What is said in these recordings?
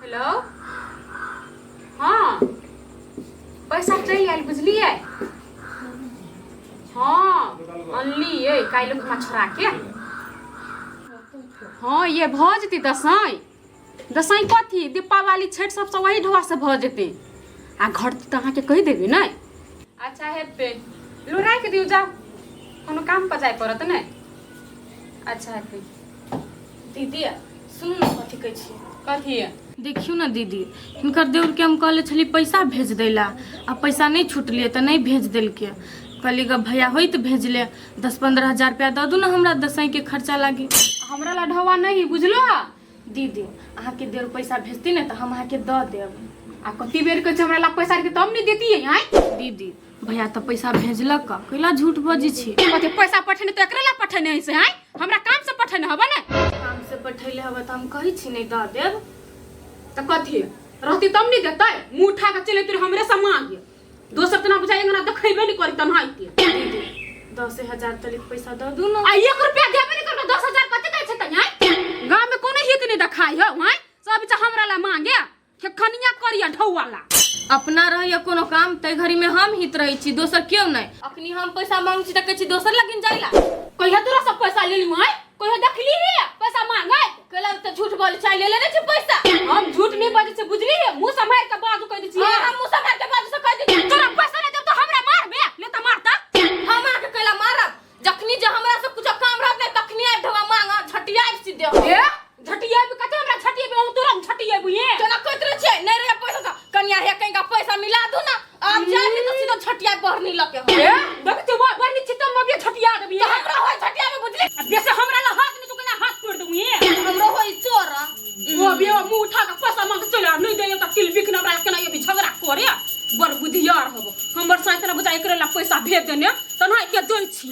Hello. हँ, पैसा चलि आयल, बुझलियै? हँ, अनलियै काल्हि खुमा छोड़ा के। हँ, ये भऽ जेतै दसाइ। दसाइ कथी, दीपावली, छठि सबसँ वही ढोआ से भऽ जेतै। आ घर तऽ अहाँके कहि देबै ने। अच्छा हेतै, लू राखि दियौ, जाउ, कोनो काम पर जाय पड़त ने। अच्छा हेतै। दीदी, सुनू ने, कथी कहै छियै? कथी? देखियौ ने दीदी, हिनकर देउरके हम कहले छली पैसा भेज दै लए, आ पैसा नहि छुटलियै तऽ नहि भेज देलकै। कहली ग भैया, होइत भेजले 10-15 हजार रुपया दऽ दू ने हमरा, दसैँके खर्चा लागी। हमरा ला ढौआ नहीं, बुझलो? दीदी, अहाँके देउर पैसा भेजती ने तऽ हम अहाँके दऽ देब। आ कति बेर कहै छै हमरा ला पैसा रहतै तब ने देतियै आँय। दीदी, भैया तऽ पैसा भेजलक, कैला झूठ बजै छी? कथी पैसा पठेने तऽ एकरे ला पठेने है से आँय? हमरा काम से पठेने हबे ने। काम से पठेले हबे तऽ हम कहै छी नहि दऽ देब? तऽ कथी रहती तब ने देतै? मुँह उठा के चले तोरे हमरे से मांगे, दोसर तना बुझाइ अंगना देखैबे नहि करी तन्हाइते। दीदी, 10,000 तलिक पैसा दऽ दू ने। आ 1 रुपया देबे नहि करबै, 10,000 कथी कहै छै तै आँय? गाँव में कोनो हित नहि देखाइ हौ आँय, सब बच्चा हमरा ला मांगे के खनिया करिया ढौआ ला। अपना रहैया कोनो काम ताहि घड़ी में हम हित रहै छी, दोसर केओ नहि। अखनी हम पैसा मांग छी तऽ कहै छी दोसर लगिन जाय ला। कहिया तोरा सब पैसा लेली आँय? कहिया देखली रे पैसा मांगे? कैला तऽ झूठ बोल छै, ले लेने छी पैसा। हम झूठ नहीं बजै छी, बुझली? मुंह सम्हारि के बाजू, कहि दै छी। हाँ, हम मुँह सम्हारि के बाजू से कहि दै छी। तोरा पैसा नहीं देब तऽ हमरा मारबे? ले तऽ मारता। हम अहाँके कैला मारब? जखनी जे हमरा से कुछो काम रहत ने तखनी आबि ढवा मांग, झटियाबि सीधे हम। ए, झटियाबि कते? हमरा झटियाबि? हम तोरा झटियाबि ये? केना कहैत रहै छियै नहि रहे पैसा तऽ कनिया हे कनिका पैसा मिला दू ने, आब जाय ने तऽ सीधा झटिया बहरनी लके हम। ए, देख तू बड़ नीचे तऽ मबिया झटिया देबी। तऽ हमरा होय झटियाबे, बुझली? आ बेसे हमरा ला हाथ नहीं, तू केना हाथ तोड़ देबू ये? हमरो होय चोर। वो अभी वो मुंह उठा के पैसा मांग चले आ, नहीं देयो तऽ तिल बिकन हमरा केना ये भी झगड़ा करे। बड़ बुधियार हबो, हमर साथ ना बुझाइ एकरे ला पैसा भेज देने तना के दै छी।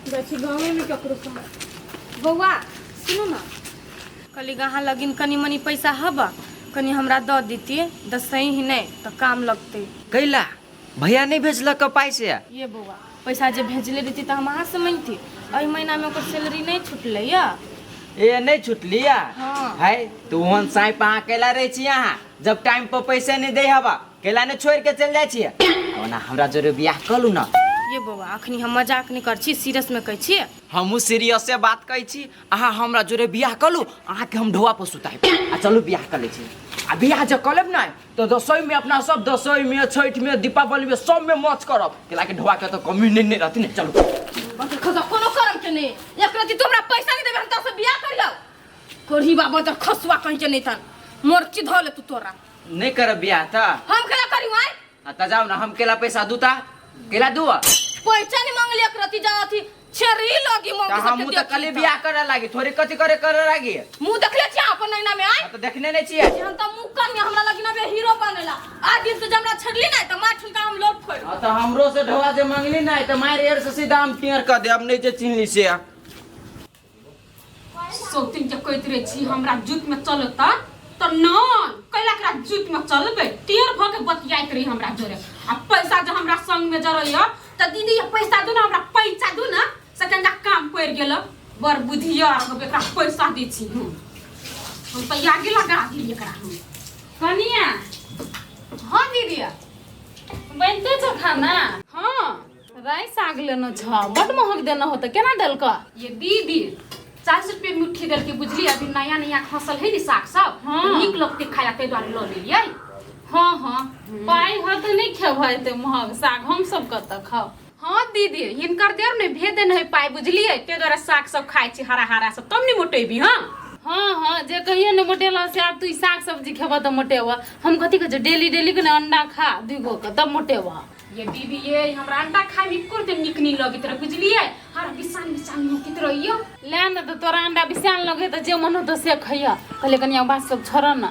जाइ छी गाँवेमे ककरो से। बौआ, सुनू ने, कहली अहाँ लगिन कनि मनि पैसा हबा, कनि हमरा दऽ देतियै, दसैँ ही नहि तऽ काम लगतै। कैला भैया नहि भेजलक पाइ से? ये बौआ, पैसा जे भेजले रहती तऽ हम अहाँ से मांगती। एहि महीनामे ओकर सैलरी नहि छुटलै या। ए, नहि छुटली या? हाँ। है तो ओहन साँप अहाँ कैला रहै छी? अहाँ जब टाइम पर पैसे नहि दै हबा, कैला नहि छोड़ि के चलि जाइ छियै? ओना हमरा जोरे बियाह कऽ लू ने। ये बौआ, अखनी हम मजाक नहि करै छी, सीरियसमे कहै छी। हमहूँ सीरियसे बात कहै छी, अहाँ हमरा जोरे बियाह कऽ लू, अहाँके हम ढोआ पर सुतायब। आ चलू बियाह कऽ लै छी। आ बियाह जब कऽ लेब ने तऽ दसैँ में अपना सब दसैँ में, छठि में, दीपावली में सब में मौज करब, कैला कि ढोआ के तऽ कमी नहीं नहीं रहती ने। चलू। बस खसा, कोनो करम के नहीं। एक रति तू हमरा पैसा नहीं देबे, हम तोरा से बियाह करियौ? कोढ़ी बाबा तर खसुआ कहीं के नहीं तन मोर की धो ले तू तोरा। नहीं करब बियाह तऽ? हम केला करियौ आय? आ तऽ जाउ ने, हम केला पैसा दूता? केला दू? पैसा नहीं मांगली एक रति, जा अथी छेरी लगी तऽ मौगी सबके। हमहूँ तऽ देखी कले तऽ। बियाह करे लागी थोड़े कथी करे करे लागी। मुंह देखले छी अपन नैना में आय? आ तऽ देखने नहीं छियै। हम तऽ मुंह कनिया हमरा लगी ना हीरो बनेला। आज दिन से जब हमरा छेड़ली ना तऽ मार ठुनका हम लोट फोड़। आ तऽ हमरो से ढोआ जे मांगली नहीं तऽ मारि एर से सीधा हम टेर कऽ देब, नहीं जे चिन्हली से। सौतिन के कहैत रहै छी हमरा जूत में चलता तऽ नहि, कैला एकरा जूत में चलबै? टेर भऽ के बतियाइत रही हमरा जोरे। आ पैसा जे हमरा संग में जरैया तऽ दीदी ये पैसा दू ने, हमरा पैसा दू ने, से कनिका काम पड़ि गेल। बड़ बुधियार होबै, एकरा पैसा दै छी हम। हम तऽ आगे लगा दिली एकरा हम। कनिया। हाँ दीदी। बनिते छौ खाना? हाँ। राइ साग लेना छ, बड महग देना हो, तऽ केना देलक? ये दीदी, 40 रुपये मुट्ठी देलकै, बुझली? अभी नया नया खसल है ने साग सब। हाँ। तऽ नीक लगतै खाय ला, ताहि दुआरे लऽ लेलियै। हाँ हाँ, पाइ ह तऽ नहि खेबह एते महग साग, हम सब कतऽ खाउ? हाँ दीदी, हिनकर देर ने भेज देने है पाइ, बुझलियै? ताहि दुआरे साग सब खाइ छी, हरा हरा सब, तब ने मोटेबी। हाँ हाँ हाँ, जे कहियो ने मोटेला से आब तू ई साग सब्जी खेबह तऽ मोटेबह। हम कथी कहै छियौ, डेली डेली के ने अंडा खा दुइ गो के, तब मोटेबह। ये दीदी ये, हमरा अंडा खाय में एको दिन नीक नहीं लगैत रहे, बुझलियै? हर बिसान बिसान लगैत रहियो। ले ने तऽ तोरा अंडा बिसान लगे तऽ जे मन होतौ से खइह। कहलियै कनिया, बात सब छोड़ ने,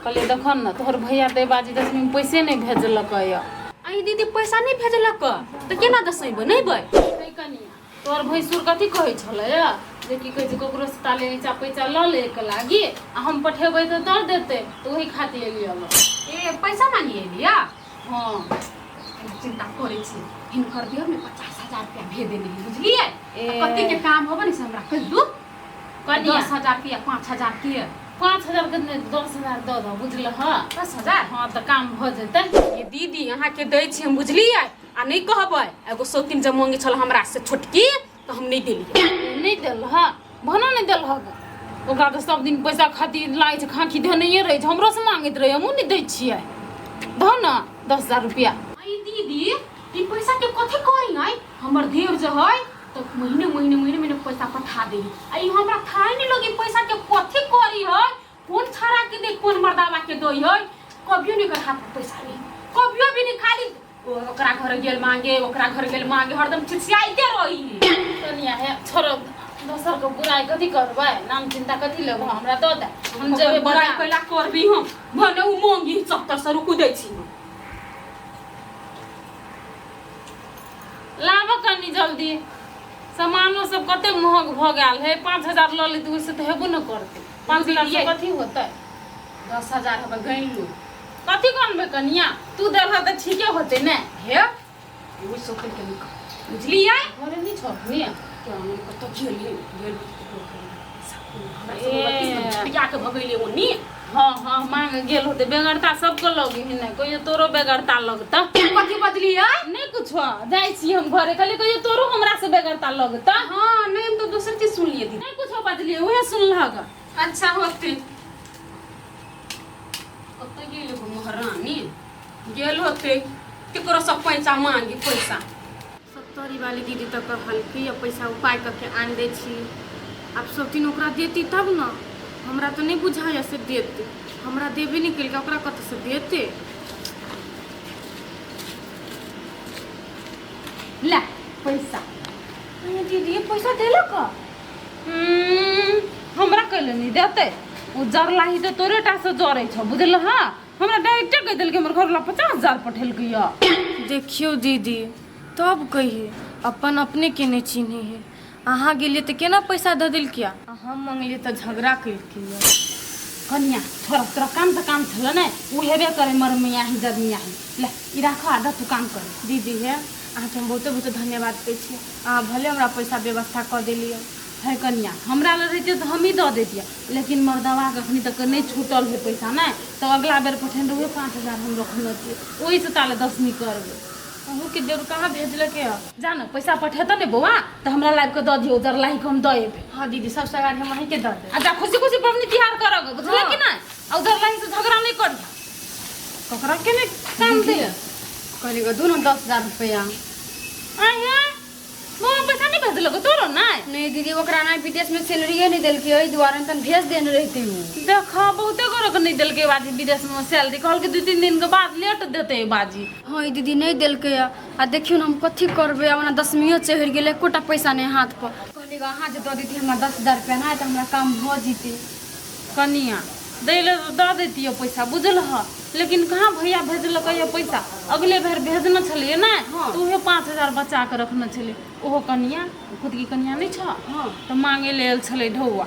कहलियै देखऽ ने, तोहर भैया तऽ एहि बाजी दसमी में पैसे नहि भेजलक यऽ। आई दीदी, पैसा नहीं भेजलक तऽ केना दसैं बनेबै? हे कनिया, तोहर भैंसुर कथी कहै छलै जे की कहै छै, ककरो से ताले नीचा पैसा लऽ ले के लागी, आ हम पठेबै तऽ दऽ देतै, तऽ ओही खातिर एलियै। ए, पैसा मांगी एलिया? हाँ। केना चिंता करै छी हिनकर देह में 50,000 रुपया भेज देने है बुझलियै ए। तऽ कते के काम होबे ने से हमरा कहि दू। कनिया। 10,000 के या 5,000 के? 5,000 के नहि, 10,000 दऽ दऽ, बुझलह? 10,000? हँ, तऽ काम भऽ जेतै। ये दीदी, अहाँके दै छी हम, बुझलियै? आ नहि कहबै, एगो सौतीन जब मांगे छल हमरा से छोटकी तऽ हम नहि देलियै। नहि देलह? भने नहि देलह। ओकरा तऽ सब दिन पैसा खातिर लागै छै, खाँखी धेनैये रहै छै। हमरो से मांगैत रहै, हमहूँ नहि दै छियै। दह ने 10,000 रुपया। आई दीदी, ई पैसा के कथी करी? आई हमर देव जे है तऽ महीने महीने महीने महीने पैसा पठा दे। आ ई हमरा थाहे नहीं लगी पैसा के कथी करी है, कोन छाड़ा के दे, कोन मर्दावा के दे है। कभियो नहीं कर हाथ में पैसा नहीं, कभियो भी नहीं। खाली ओकरा घर गेल मांगे, ओकरा घर गेल मांगे, हरदम छिछियाइते रही। कनिया हे, छोड़, दोसर के बुराइ कथी करबै? नाम चिंता कथी लेबो? हमरा दऽ दे, हम जेबै बुराइ बाजार। कैला करबी हम? भने उ मांगी 70 सौ रुकू, दै छी हम। लाबऽ कनी जल्दी। सामानो सब कते महग भऽ गेल है। 5,000 लऽ लेतै, ओहिसँ तऽ हेबो ने करतै। 5,000 से कथी होतै? 10,000 हबे, गनि लू। कथी गनबै कनिया? तू देलह तऽ ठीके होतै ने। हे, ओहि सौतन के निकल, बुझलियै? घरे नहि छथुन? कतऽ गेलियै गेल हमरा के भगैले ओनी। हँ हँ, मांग गेल होतै। बेगरता सबके लगे है ने, कहियो तोरो बेगरता लगता। कथी बजलियै? नहि कुछो, जाइ छी हम घरे। कहलियै कहियो तोरो हमरा से बेगरता लगता। हाँ, नहीं, हम तो दोसर चीज सुनलियै दीदी। नहि कुछो बजलियै, उहे सुनलह। अच्छा होते। कतऽ गेल एगो महारानी? गेल होते केकरो सब पैसा मांगी पैसा। सत्तरी वाली दीदी तऽ कहलकै पैसा उपाय करके आनि दै छी। आब सब दिन ओकरा देती तब ने। हमरा तऽ नहि बुझाइए से देते। हमरा देबे नहि केलकै, ओकरा कतऽसँ देते? ले पैसा। अरे दीदी, पैसा देलक? हमरा कैले नहि देतै? ओ जरलाही तऽ तोरे टा से जरै छौ, बुझलह? हमरा डायरेक्टे कहि देलकै, हमर घरवला 50,000 पठेलकै यऽ। देखियौ दीदी, तब कहिए अपन अपने के नहि चिन्है है। अहाँ गेलियै तऽ केना पैसा दऽ देलकै आ हम मंगलियै तऽ झगड़ा केलकै। कनिया, थोड़ा तोरा काम तऽ काम छल ने, ओ हेबे करे मरमियाही जदमियाही। ले, ई राख आ तू काम कर। दीदी हे, अहाँके हम बहुते बहुते धन्यवाद कहै छी। अहाँ भले हमरा पैसा व्यवस्था कऽ देलियै। है कनिया, हमरा लग रहितै तऽ हमही दऽ दैतियै, लेकिन मर्दबाके अखनी तक नहि छूटल है पैसा। नहि तऽ अगला बेर पठेने रहुए 5,000, हम रखने छियै, ओहिसँ ताले दसमी करबै। अहूँके देवर कहाँ भेजलकै हँ? जा ने, पैसा पठेतै ने बौआ तऽ हमरा लाबि कऽ दऽ दियौ, जरलाहीके हम दऽ अयबै। हँ दीदी, सबसँ आगे हम अहीँके दऽ देब। आ जा, खुशी खुशी पबनी तिहार करऽ, बुझलै कि नहि? आ जरलाहीसँ झगड़ा नहि करिह। ककरा के नहि काम दे। कहली गो, दुनू 10,000 रुपया। आय हे, बौआ पैसा नहि भेजलक तोरो? नहि। नहीं दीदी, ओकरा ना विदेश में सैलरीए नहीं देलकै, एहि दुआरे तन भेज देने रहते हूँ। देख, बहुते गोरे नहि देलकै बाजी विदेशमे सैलरी। कहलकै 2-3 दिन के बाद लेट देतै बाजी। हाँ ई दीदी, नहीं देलकै। आ देखियौ ने, हम कथी करबै? आ ओना दसमियो चढ़ि गेलै, एकोटा पैसा नहि हाथ पर। कहली गो, अहाँ जे दऽ दैती हमरा 10,000 रुपया ना तऽ हमरा काम भऽ जेतै। कनिया, दै लए तऽ दऽ दैतियै पैसा, बुझलह? लेकिन कहाँ भैया भेजलकै यऽ पैसा? अगले बेर भेजने छलियै ने तऽ उहे 5,000 बचा कऽ रखने छलियै। ओहो कनिया, खुदकी कनिया नहि छऽ? तऽ मांगे लेल छलै ढौआ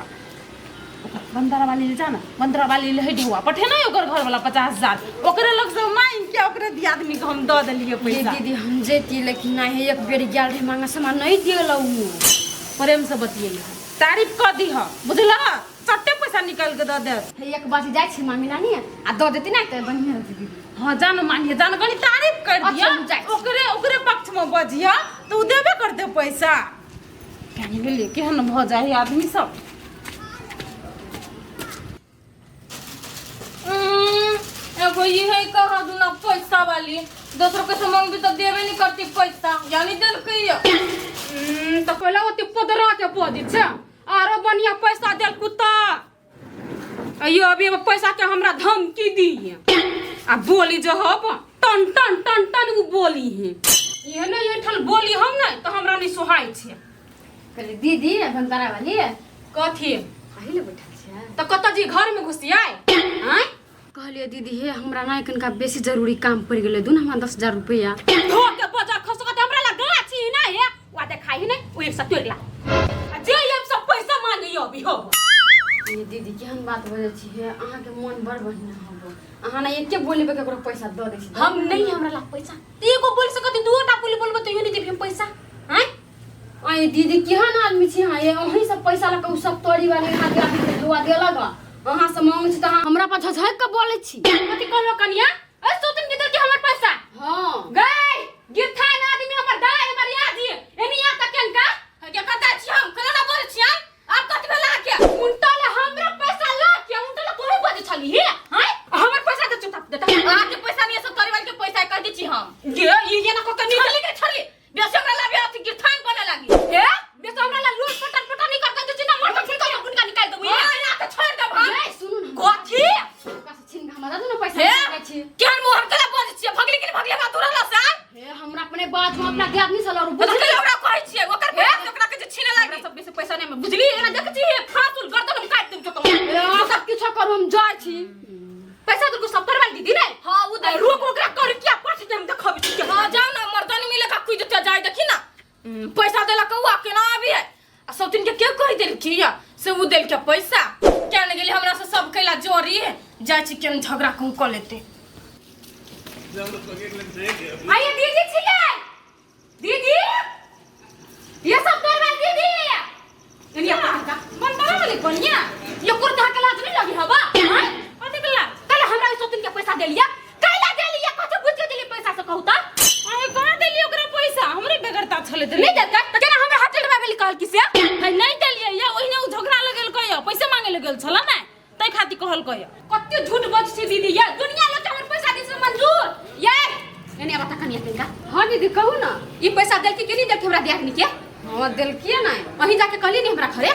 ओकर बंदरा वाली ले। जा ने, बंदरा वाली ले है ढौआ पठेने ओकर घरवाला 50,000। ओकरे लगसँ मांगि के ओकरे दियादनीके हम दऽ देलियै ये पैसा। दीदी, हम जैती, लेकिन नहीं, एक बेर गेल रहे मांगे, सामान नहीं दियलहुँ। प्रेमसँ बतियै, तारीफ कऽ दीह, बुझलह? चट्टे पैसा निकालि कऽ दऽ देत। हे, एक बार जाइ छी मामी नानी आ दऽ देती ना तऽ बढ़िआँ रहतै दीदी। हाँ, जान मानिए, जान, कनी तारीफ कर अच्छा, दिया। हम जाइ छी। ओकरे ओकरे पक्ष में बजिया तऽ उ देबे करते पैसा। केहन गेलियै, केहन भऽ जाइ है आदमी सब। एगो इहे कह दूना पैसा वाली, दोसर के से मांगबी तो देबे नहीं करती पैसा, यानी देलकै ये। तऽ पहिले ओते पदरा के बजै छै, आरो बढ़िया पैसा देल कुत्ता। अयो, अभी हम पैसा के हमरा धमकी दी आ बोली जो हब टन टन टन टन उ बोली है। इहे ने एठन बोली हम ने तऽ हमरा नहीं सोहाय छै। कहली दीदी, भंतारा वाली। कथी? अही ले बैठल छियै। तऽ कतऽ जी घर में घुसियाय आँय? कहलियै दीदी हे, हमरा नहि कनिका बेसी जरूरी काम पड़ि गेलै, दू ने हमरा 10,000 रुपैआ। धो के बजा खसकत हमरा लग गाछी ना हे वा देखाई ने ओ एक सौ तोड़ ला आ जे ये सब पैसा मांगे अभी हो। ये दीदी, केहन बात बजै छी हे? अहाँके मोन बड़ बढ़िआँ हबो। अहाँ ने एके बोलबै ककरो पैसा दऽ दै छी। हम नहीं, हमरा लग पैसा एगो बोल रति दुओटा बोली बोलबो तैयो नहीं देबी हम पैसा आँय। आइ दीदी केहन आदमी छी अहाँ ये? अहीं सब पैसा लऽ कऽ उ सब तोरी वाली अहाँ आदमी के दुआ देलक हँ। अहाँ से मांगै छी तऽ अहाँ हमरा पर झझकि कऽ बोलै छी। कथी कहलो कनिया? ए सोतन के देलके हमर पैसा। हाँ। गई गिरथान आदमी हमर दाय हमर याद ये एनी आ तक केनका के कता छी हम कना ना बोलै छी आँय? आब कथी भेला के? उनटा ले हमरा पैसा ला के उनटा ले तोरे बजे छली हे आँय? हमर पैसा दे चुप देता। अहाँ के पैसा नहीं सब तोरी वाली के पैसा कह दै छी हम। ये ई ये ना को कनी छोड़ली के छोड़ली बेसी हमरा लाबे अथी गिरथान बने लागी। हे बेसी हमरा ला लूट पटर पटर नहीं करता जे ना मर छिनका उनका निकाल देबू। हां या त छोड़ देब हम। ए सुनू ना। कथी? ओकरा से छीन के हमरा दे दू ना पैसा हे? ले छी। केहन मोहन कला बजै छियै? भगली के भगली हमरा दूर रहला से हे हमरा अपने बात में अपना आदमी से लड़ू बुझली बुझली। हमरा कहै छियै ओकर पैसा से ओकरा के जे छीने लागी। हमरा सब बेसी पैसा नहीं बुझली एना देख छी फासुल गर्दन हम काट देब जो तुम। ए, अहाँ सब किछो करू हम जाइ छी। पैसा तो सब करवा दीदी ने। हां उ दे रुक ओकरा कर किया पाठ के हम देखब छी। हां जाओ ना मर्दानी मिले का कुई देते जाय देखी ना। पैसा देला कौआ केना आबी है आ सब दिन के के कहि देलखी या से उ देल के पैसा केन गेली हमरा से सब कैला जोरी जाय छी केन झगड़ा कहूं क लेते। आइए दीदी छियै दीदी ये सब करवा दीदी एनी अपन का बनता वाली कनिया ये कुर्ता के लाज नहीं लगी हवा हां कथी के लाज? कल हमरा ई सोतिन के पैसा देलिया कैला देलिया कथि बुझ के देलिया पैसा से कहू त? आहे कहाँ देलियै ओकरा पैसा? हमरे बेगरता छलै देलियै। नहीं देलकै त केना हमरा हाथ लड़वा गेली कहल की से? है नहीं देलियै या ओहिने उ झगड़ा लगेल कहियो पैसा मांगे लगेल छल ने तै खातिर कहल कहियो। कते झूठ बज छी दीदी ये दुनिया लोग हमर पैसा दे से मंजूर ये एने बता कनिया कनिका। हां दीदी कहू ना। ई पैसा देलकी के नहीं देलकी हमरा दियादनी के? हां देलकी नै। अहीं जाके कहली नहीं हमरा घरे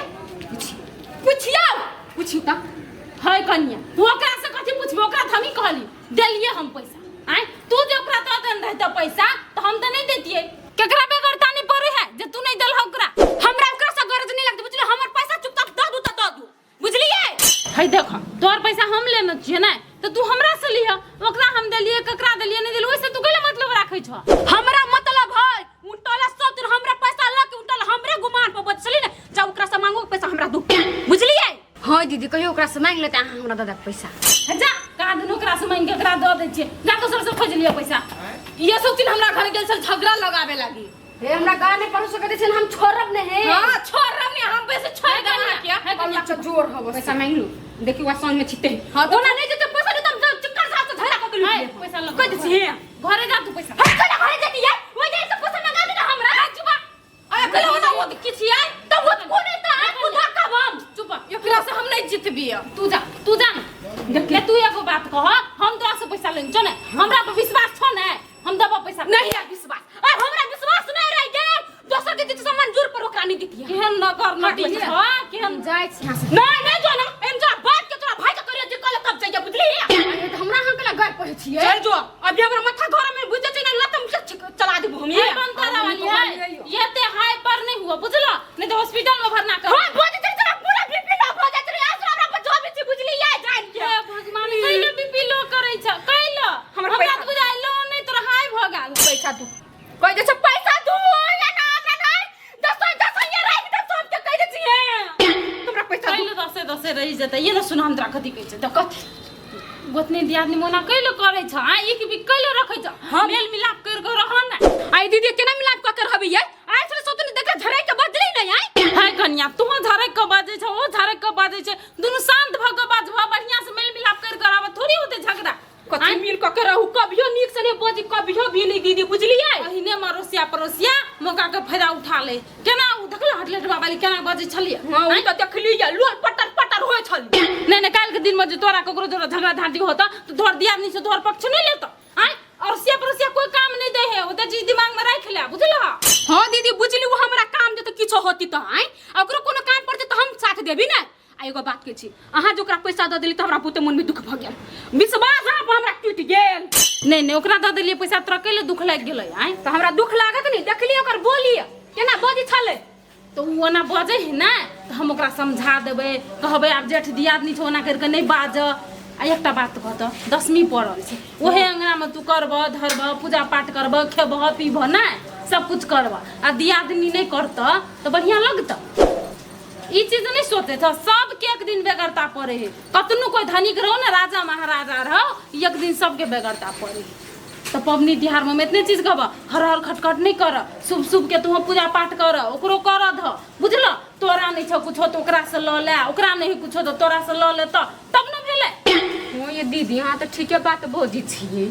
पूछियो पूछियो त। है कनिया तू ओकरा से कथी पूछबो? ओकरा त हमही कहली देलियै हम पैसा आँय तू जे ओकरा दऽ देने रहितऽ पैसा तऽ हम तऽ नहीं देतियै। केकरा बेगरता नहीं पड़े है जे तू नहीं देलह ओकरा? हमरा ओकरा से गरज नहीं लगतै बुझलियै हमर पैसा चुपचाप दऽ दू तऽ दऽ दू बुझलियै। है देख तोहर पैसा हम लेने छियै ने तऽ तू हमरा से लिह ओकरा हम देलियै ककरा देलियै नहीं देलियै ओहिसे तू कैला मतलब राखै छह? हमरा मतलब है उनटला सब दिन हमरा पैसा लऽ के उनटला हमरे गुमान पर बचली ने जा ओकरा से मांगो पैसा हमरा दू बुझलियै। हां दीदी कहियो ओकरा से मांगि लेतै अहाँ हमरा दऽ देब पैसा। जा कहाँ दिन ओकरा से मांगि के ओकरा दऽ दै छियै जा दोसर से खोजि लिअ पैसा। ये सब दिन हमरा घर गेल छल झगड़ा लगाबे लागी। हे हमरा गाय में पड़ोस के दै छै हम छोड़ब नहीं हे। हां छोड़ब नहीं हम पैसे छोड़ देब अहाँ के। है कनिया, अच्छा जोर हबस। पैसा मांगि लू देखियो वह संग में छिते। हां ओना नहीं जेतै पैसा नहीं त हम चक्कर साथ से झगड़ा कऽ के है, लूट लेब। पैसा लऽ कह दै छी हे। घरे जा तू पैसा। हम केना घरे जेती ये? ओइ जाइ से पैसा मंगा दे ना हमरा। चुप अरे कल होना वो किछ यार त वो कोने त आ खुदा कब हम। चुप एकरा से हम नहीं जीतबी। तू जा तू जा ले तू एगो बात कह हम तोरा से पैसा लेने छौ ने हमरा पर विश्वास छौ ने हम देबो पैसा। नहीं है विश्वास और हमरा विश्वास नहीं रह गेल दोसर के दित से मंजूर पर ओकरा नहीं दितिए। केहन नगर नटी छ केहन जाइ छी यहाँ से। नहीं नहीं जो ना एम जा बात के तोरा भाई के करियो जे कल तब जाइए बुझली। अरे त हमरा अहाँ केला गाय पढ़ै छियै। चल जो अभी हमरा माथा घर में बुझ छै ना लतम चला देबो हम ये। ये बनता वाली है ये ते हाई पर नहीं हुआ बुझलो नहीं तो हॉस्पिटल में भरना कर। हां बोल दे तोरा पूरा बीपी लो हो जात रे आज हमरा पर जो भी छी बुझली ये जान के। हे भगवान कैले बीपी लो करै छ कैले हमरा हमरा पैसा त बुझाइ लो नहीं तोरा हाई भ गेल। पैसा दू कह दे छै पैसा दू या ना हमरा नहीं दस दस ये राख दे सब के कह दे छियै हमरा पैसा दू। कैले दसे दसे रहि जेतै ये न सुन हम तोरा कथी कहै छै त कथी गोतनी दियादनी मोना कैले करै छ आ एक भी कैले रखै छ मेल मिलाप कर के रह न। आई दीदी केना मिलाप क के रहबै ये? आइ से सोतनी देख झरै के बजली नहीं आई। है कनिया तू झरै के बाजै छ ओ झरै के बाजै छ दुनु शांत भ के बाजब बढ़िया से मेल मिलाप कर के रहब थोड़ी होतै झगड़ा। कथी मिल क के रहू कभियो नीक से नहीं बजी कभियो भी नहीं दीदी बुझलियै। अहिने मरोसिया पड़ोसिया मौका के फायदा उठा ले केना उ देखल हटलेटवा वाली केना बजै छलियै। हां उ त देखली ये लोल पटर पटर होय छली। नहीं नहीं काल के दिन में जे तोरा ककरो जोरा झगड़ा झांटी होता तो तोहर दियादनी से तोहर पक्ष नहीं लेता आय अरसिया पड़ोसिया कोई काम नहीं दे है ओ त चीज दिमाग में राख ले बुझल। हां दीदी बुझली उ हमरा काम दे त किछो होती त आय ओकरो कोनो काम पड़ते त हम साथ देबी ना। आ एगो बात कहै छी अहाँ जे ओकरा पैसा दऽ देली तऽ हमरा बहुते मनमे दुख भऽ गेल विश्वास अहाँ पर हमरा टूटि गेल। नहीं नहीं ओकरा दऽ देलियै पैसा तोरा कैले दुख लागि गेलै आँय? तऽ हमरा दुख लागत नहीं देखलियै ओकर बोली केना बजै छलै। तऽ ओ ओना बजै है ने तऽ हम ओकरा समझा देबै कहबै आब जेठ दियादनी छौ ओना करिके नहि बाज। आ एकटा बात कहतऽ दसमी पड़ल छै ओहे अङ्गनामे तू करबह धरबह पूजा पाठ करबह खेबह पीबह नहि सब कुछ करबह आ दियादनी नहि करतऽ तऽ बढ़िआँ लगतऽ। ई चीज नहीं सोचे था सबके एक दिन बेगरता पड़े है कतनो कोई धनिक रहो ना राजा महाराजा रहो एक दिन सबके बेगरता पड़े है। तऽ पबनी तिहारमे हम एतने चीज कहबह, हर हर खटखट नहि कर, शुभ शुभ के तू पूजा पाठ कर, ओकरो कर धऽ, बुझल? तोरा नहि छौ कुछो तऽ ओकरासँ लऽ ले, ओकरा नहि कुछो तऽ तोरासँ लऽ ले, तऽ तब ने भेलै। हँ ये दीदी, अहाँ तऽ ठीके बात बजै छियै।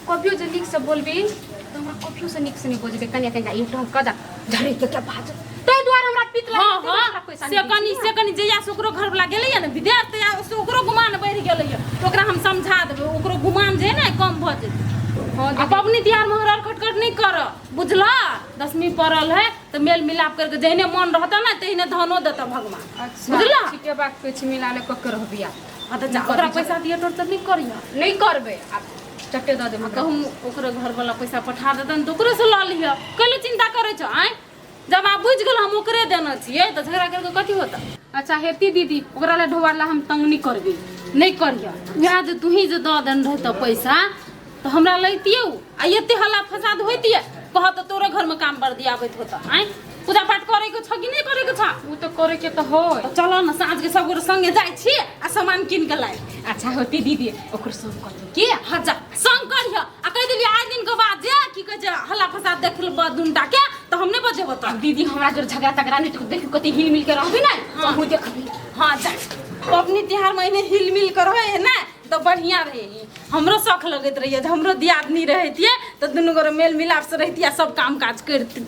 कभियो जे नीकसँ बोलबी तऽ हमरा कभियो से नीकसँ नहि बजबै। कनिया कनिया एक ढंग कऽ झड़ै के क्या बात, ताहि दुआरे हमरा पित हँ लागि हँ पैसा से कनि से कनि जहिया से ओकरो घरवला गेलैया ने विदेश, तहिया से ओकरो गुमान बढ़ि गेलैया। तऽ ओकरा हम समझा देबै, ओकरो गुमान जे है ने कम भऽ जेतै। हँ। आ पबनी तिहारमे हरहर खटखट नहि कर, बुझलह? दशमी पड़ल है तऽ मेल मिलाप करके जहिने मन रहतऽ ने तहिने धनो देतऽ भगवान। अच्छा। बुझलह? ठीके बात कहै छी, मिला ले कऽ के रहबी आब। हँ तऽ जा, ओकरा पैसा दिअ, टोरचर नहि करिह। नहि करबै आब, चट्टे दऽ देबै। आ कहूँ ओकरो घरवला पैसा पठा देतनि तऽ ओकरोसँ लऽ लिहऽ। कैले चिन्ता करै छौ आँय? जब आब बुझि गेल हम ओकरे देने छियै तऽ झगड़ा करके कथी होतै? अच्छा हेती दीदी, ओकरा लए ढोआ ला हम तंग नहि करबै। नहि करिह। उएह जे तूही जे दऽ देने रहितऽ पैसा तऽ हमरा लैतियै आ एते हल्ला फसाद होइतियै? कह तऽ तोरे घरमे काम बर दियाबैत होतऽ। आँय, पूजा पाठ करैके छौ कि नहि करैके छौ? ओ तऽ करैके तऽ होय। तऽ चलऽ ने, साँझके सब गोटे संगे जाइ छी आ सामान कीन के लाबि। अच्छा होती दीदी, ओकर संग करबै के? हाँ जा, संग करिह। आ कहि देलियै, आइ दिनके बाद जे की कहै छै हल्ला फसाद देख लेबऽ दुनटा के तऽ हम नहि बजेबो। तऽ दीदी, हमरा जर झगड़ा तगड़ा नहि, देखियौ कते हिल मिल के रहबी ने। हाँ। हमहूँ देखबी। हाँ जा, पबनी तिहारमे एहने हिल मिल के रहै है ने तऽ बढ़िआँ रहै। हमरो शौख लगैत रहैए जे हमरो दियादनी रहितियै तऽ दुनू गोरे मेल मिलापसँ रहितियै आ सब काम काज करितियै।